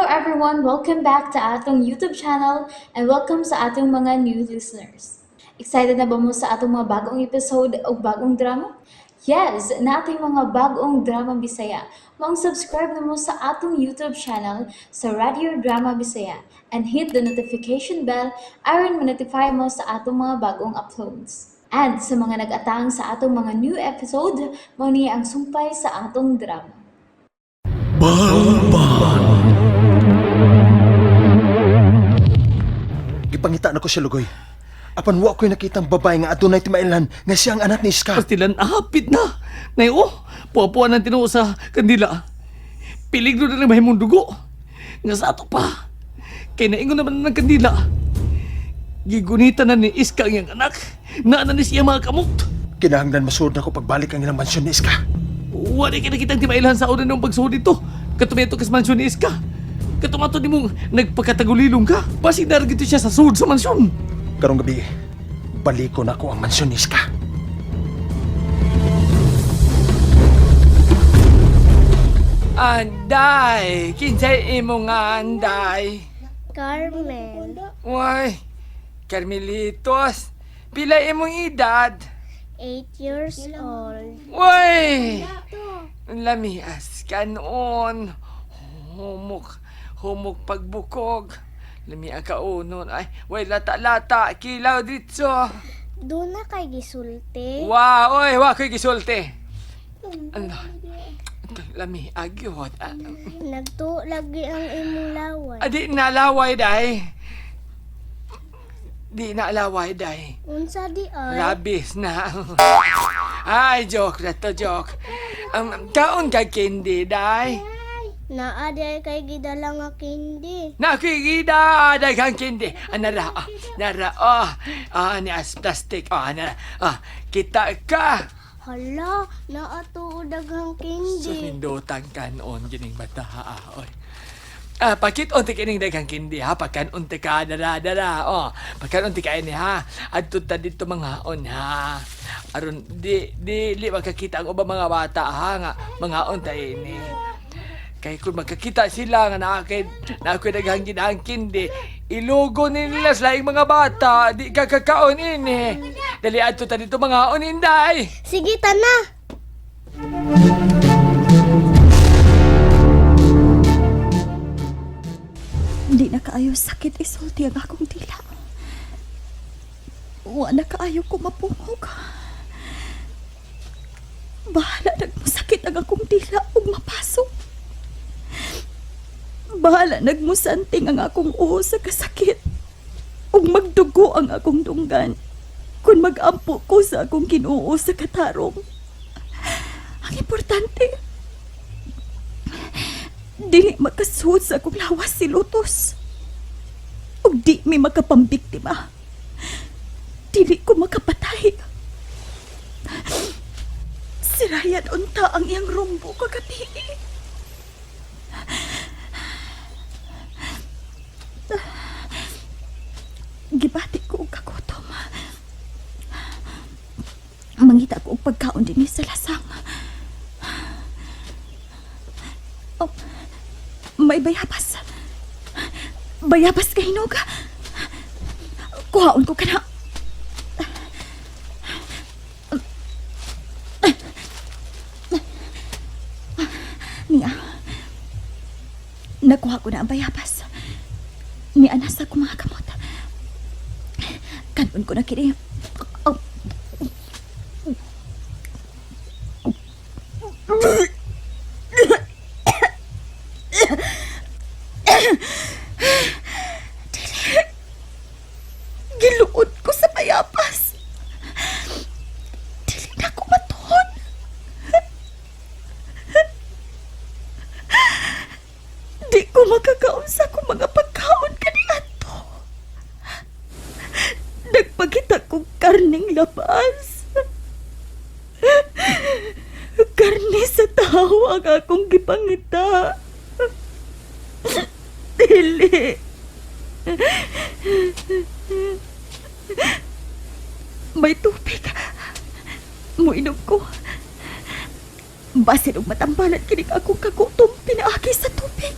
everyone! Welcome back to atong YouTube channel and welcome sa atong mga new listeners. Excited na ba mo sa atong mga bagong episode o bagong drama? Yes, nating mga bagong drama Bisaya. Maong subscribe na mo sa atong YouTube channel sa Radio Drama Bisaya and hit the notification bell aron ma-notify mo sa atong mga bagong uploads. And sa mga nag-atang sa atong mga new episode, mao ni ang sumpay sa atong drama. Gipangita na ko siya lugoy. Apan wa ko'y nakitang babae nga adunay timailan nga siya ang anak ni Iska. Pastilan, hapit na. Nay, oh, puwa-puwa ng tinuo sa kandila. Piligro na lang mahimong dugo. Nga sa ato pa. Kay naingon naman ng kandila. Gigunita na ni Iska ang iyang anak. Naana ni siya mga kamot. Kinahanglan masuod na ko pagbalik ang ilang mansyon ni Iska. Wala ka nakitang timailan sa una nung pagsuod dito. Katumeto kas mansyon ni Iska. Katumato ni mong nagpakatagulilong ka. Basig naragito siya sa sud sa mansyon. Karong gabi, baliko na ko ang mansyon ni Iska. Anday! Kinsay imo nga anday? Carmen, Uy, Carmelitos, pila imong edad? 8 years old. Uy! Lamias ka noon. Humok, humok pagbukog. Lamia ka unon. Ay, way lata-lata, kilaw ditso. Doon na kay gisulti. Wa, oy, wa ko'y gisulti. Ano? Lami, agyot. Ah, Nagtuo lagi ang imong laway. Adi na laway day. Di na laway day. Unsa di ay? Labis na. Ay, joke na to, joke. Kaon ka candy, day. Naa di ay kay gidala nga candy. Nakikita, daghang candy. Ah, nara, ah, nara, oh. Ah, ni as plastic. Ah, nara. Ah, kita ka. Hala, naa tuo daghang candy. Sumindutan ka noon, gining bata, ah, oy. Ah, pakit unti kining daghang candy ha, pakan unti ka dara dara. Oh, pakan unti ka ini ha. Adto ta dito mga on ha. Aron di di li makakita ang ubang mga bata ha nga mga on ta ini. Kay kung magkakita sila nga naa kay naa ko'y daghang ginahang candy, ilugo nila sa laing mga bata, di ka kakaon ini. Dali adto ta dito mga on inday. Sige tana. Hindi na kaayo sakit isulti ang akong dila. Wa na kaayo ko mapungog. Bahala nagmusakit ang akong dila ug mapasok. Bahala nagmusanting ang akong uo sa kasakit. Ug magdugo ang akong dunggan. Kung magampo ko sa akong Ginoo sa katarong. Ang importante, dili makasuod sa akong lawas si Lotus. Ug di mi makapambiktima. Dili ko makapatay. Si Ryan unta ang iyang rumbo kagabi. Gibati ko og kagutom. Mangita ko og pagkaon dinhi sa lasang. Oh, may bayabas. Bayabas kay hinog. Kuhaon ko kana. Niya. Nakuha ko na ang bayabas. Ni anas ako mga kamot. Kanon ko na kini. Oh. Giluod ko sa payapas. Dili na ko matuon. Di ko makakaon sa akong mga pagkaon kaniadto. Nagpakita kong karning labas. Karne sa tao ang akong gipangita. Dili. May tubig. Muinom ko. Basin og matambalan kinig akong kagutom pinaagi sa tubig.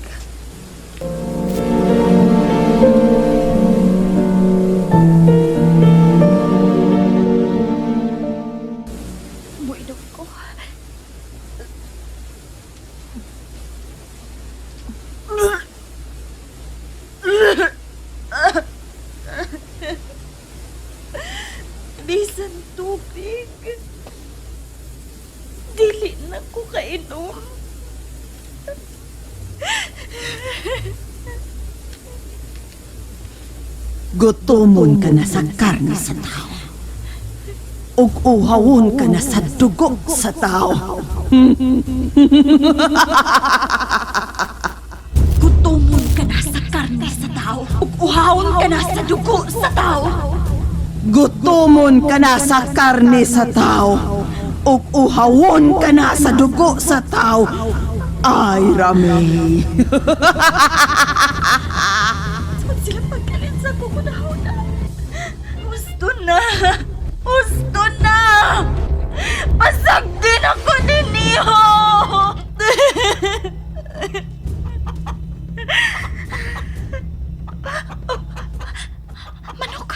Gutomon ka na sa karne sa tao. Ug uhawon ka na sa dugo sa tao. Gutomon ka na sa karne sa tao. Ug uhawon ka na sa dugo sa tao. Gutomon ka na sa karne sa tao. Ug uhawon ka na sa dugo sa tao. Ay, Rami. Saan sila pagkalit sa kukunahuna? Gusto na! Gusto na! Pasagdin ako ninyo! Manok!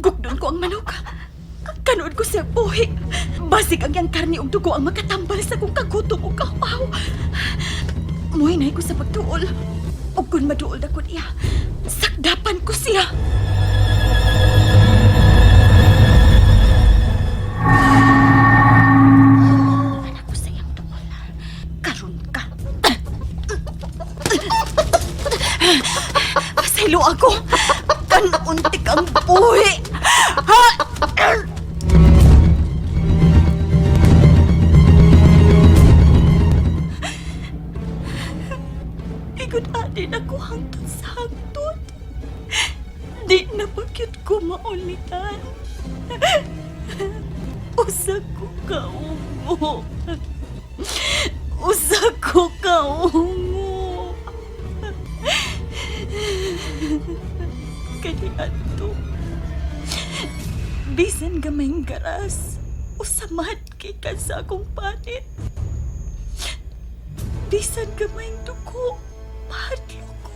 Gugdon ko ang manok. Kanood ko siya buhi. Basig ang iyang karni ug dugo ang makatambal sa kong kagutom ug kahuaw. Muhinay ko sa pagduol. Ug kun maduol na ko niya, sakdapan ko siya. Anak ko sa iyang duol. Karon ka. Pasaylo ako. Kanuntik ang buhi. Ha! Igod adin ako hangtod sa hangtod. Di na pakyut ko maulitan. Usa ko kaungo. Usa ko kaungo. Kaniadto. Bisan gamayng garas, usamad gikan sa akong panit. Bisan gamayng dugo, mahadlok ko.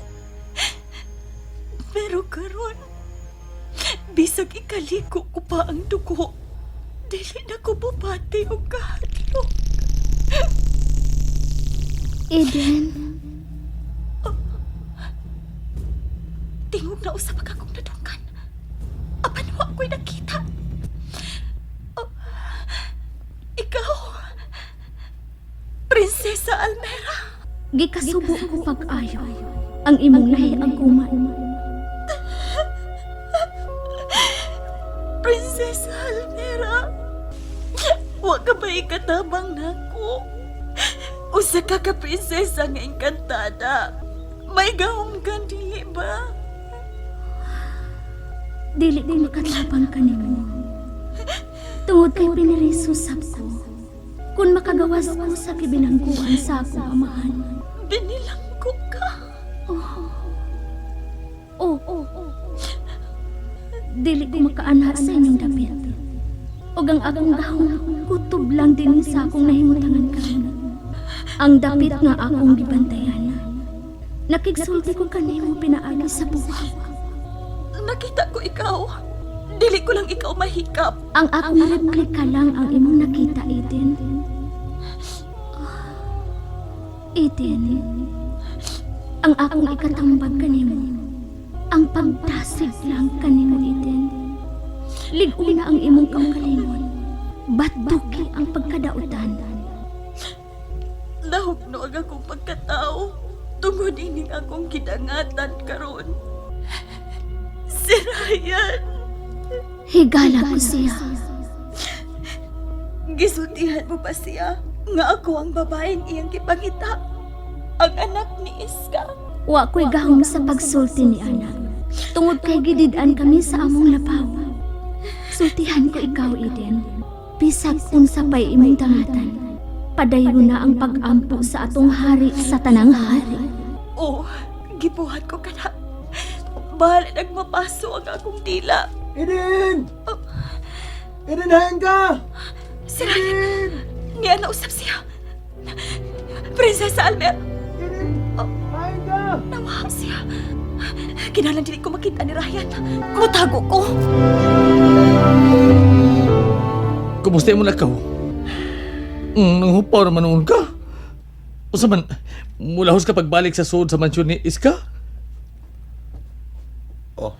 Pero karon, bisag ikaliko ko pa ang dugo, dili na ko bupati og kahadlok. Eden, Tingog na usap ang akong nadunggan. Apan wa ko'y nakita. Oh, ikaw, Prinsesa Almera. gikasubo ko pag-ayo. Ang imong lahi ang kuman. Prinsesa Almera. Wa ka ba ikatabang nako? Usa ka ka prinsesa nga engkantada. May gahom ka, dili ba? Dili ko makatabang kanimo. Tungod kay pinirisusap ko. Kung makagawas ko sa kibilangguan sa akong amahan. Binilanggo ka. Oh, dili ko makaanha sa inyong dapit. Og ang akong gahom, kutob lang din sa akong nahimutangan karon. Ang dapit nga akong gibantayan. Nakigsulti ko kanimo pinaagi sa buhaw. Nakita ko ikaw. Dili ko lang ikaw mahikap. Ang akong replika lang ang imong nakita, Eden. Ah, Eden, ang akong ikatambag kanimo, ang pagtasig lang kanimo, Eden. Lig-una ang imong kaugalingon. Batuki ang pagkadautan. Nahugno ang akong pagkatao. Tungod ining akong gidangatan karon. Si Ryan, Higala ko siya. gisultihan mo ba siya nga ako ang babaeng iyang gipangita? Ang anak ni Iska. Wa ko'y gahom sa pagsulti ni anak. Tungod kay gidid-an kami sa among lapaw. Sultihan ko ikaw, Eden. Bisag unsa pa'y imong dangatan. Padayon na ang pag-ampo sa atong hari sa tanang hari. Oh, gibuhat ko kana. Bahala nagmapaso ang akong dila. Eden! Eden, hayan ka! Si Ryan, niya nausap siya. Prinsesa Almer, Eden! Hayan ka! nawaha siya. Kinalan dili ko makita ni Ryan. Mutago ko. Kumusta mo lakaw? Nanghupaw naman noon ka. Usa man, mulahos ka pagbalik sa suod sa mansyon ni Iska? Oh,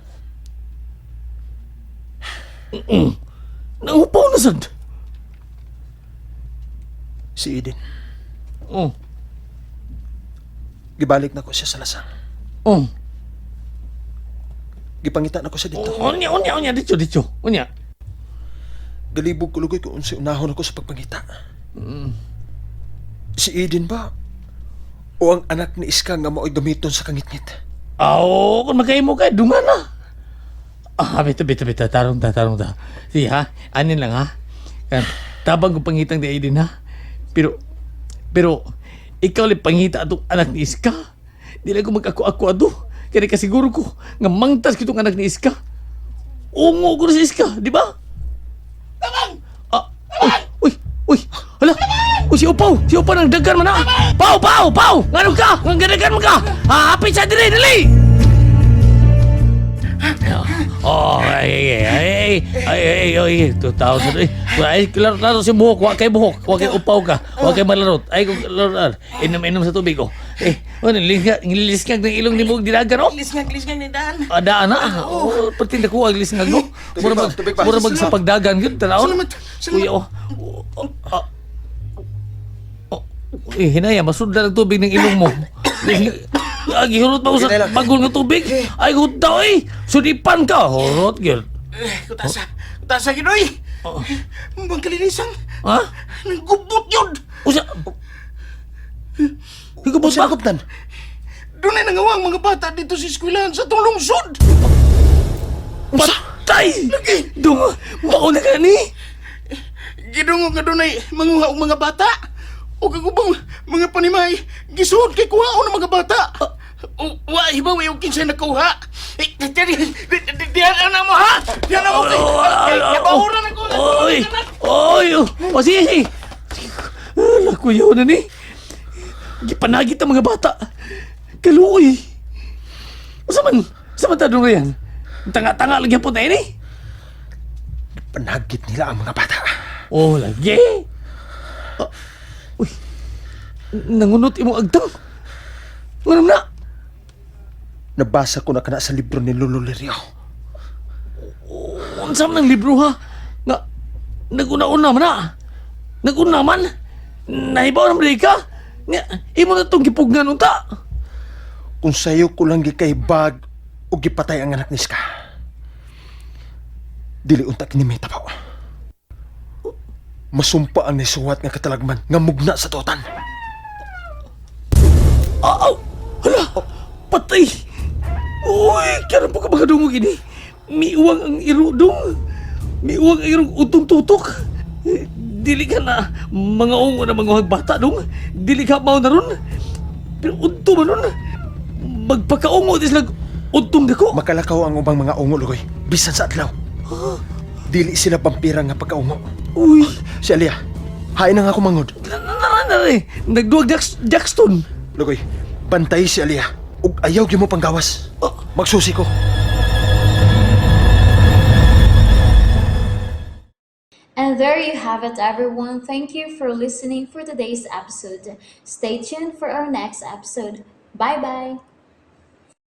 Nanghupaw na sad. si Eden. Oh, Gibalik na ko siya sa lasang. Oh. Gipangita na ko siya dito. Unya, unya, unya, dito, dito. Unya. Galibog ko lugoy kung unsay unahon ako sa pagpangita. Si Eden ba? O ang anak ni Iska nga mao'y gamiton sa kangitngit? Aw, kung magkahimo ka, dunga na. Ah, bito, bito, bito. Tarong ta, tarong ta. Sige, ha? Anin lang, ha? Kan, tabang ko pangitang di Aiden, ha? Pero, pero, ikaw lang pangita atong anak ni Iska. Di lang ko mag-ako-ako ato. Kaya kasiguro ko, nga mangtas kitong anak ni Iska. Ungo ko na si Iska, di ba? Tabang! Ah, uy, uy, uy, hala! Uy, si Upaw! Si Upaw nang dagan man, ha! Pau, pau, pau! Nganong ka? Ngang ganagan man ka! Ah, hapit sa dili, dili! Oh, ay, ay, ay, ay, ay, ay, ay, 2,000, ay, ay, klaro, klaro si buhok, wa kay buhok, wa kay upaw ka, wa kay malarot, ay, kung laro, inom, inom sa tubig, oh. Eh, ano, lilisngag ng ilong ni Mug Dinagan, oh. Lisngag, lisngag ni Dan. Ada na. Oh, pati nakuha ang lisngag no. Tubig Mura pa, mag tubig pa. mura mag sa pagdagan gyud tan-awon. Salamat, salamat. Kuya oh. Oh, ah. Oh, eh, hinaya, masudlan ang tubig ng ilong mo. Ah, gihurot pa ko sa Hinay lang. bagol nga tubig. Ay, hutaw eh. Sudipan ka. Hurot, gyud. Eh, kutasa, kutasa ginoy. Bang kalinisang, Ha? nagubot yun. Usa. Higubot Unsay ba? naguptan? Doon ay nangawa ang mga bata dito sa eskwelahan sa itong lungsod. Patay! Dung, mauna ka ni. Gidungog nga doon ay manguha og mga bata. O kagubang mga panimay, gisuod kay kuhaon ng mga bata. O, wa, hibaw yung kinsay nakuha. Eh, di, di, di, di, diyan na mo ha! Diyan na mo! Kay, nabahuran ako! Oy! Oy! O sige, sige! Ala, kuya na ni. Gipanagit ang mga bata. Kaluoy. Usa man, sa man ta yan? Tanga-tanga lagi po tayo ni. Panagit nila ang mga bata. Oh, lagi. Ah, uy, nangunot imong agtang. Nganam na. Nabasa ko na kana sa libro ni Lolo Lirio. Unsa man ang libro ha? Nga, naguna-una man na. Naguna man. Nahibaw naman di ka. Nga, imo na itong gipugnan unta. Kung sayo ko lang gikaybag o gipatay ang anak ni Iska. Dili unta kini may tabaw. Masumpa ang nisuwat nga katalagman nga mugna sa tutan. Aw! Hala! Patay! Uy! Karon pa ka makadungog ini. Miuwang ang irudong. Miuwang ang irong utong tutok. Eh, dili ka na mga ungo na mga bata dong. Dili ka mao na ron. Pero udto man nun. Magpakaungo di sila utong dako. Makalakaw ang ubang mga ungo lugoy bisan sa adlaw. Dili sila vampira nga pagkaungo. Uy! Si Alia, hain na nga ako mangod. Nara na eh. Nagduwag Jackstone. Lugoy, bantay si Alia. Ug ayaw gyud mo panggawas. Magsusi ko. And there you have it, everyone. Thank you for listening for today's episode. Stay tuned for our next episode. Bye bye.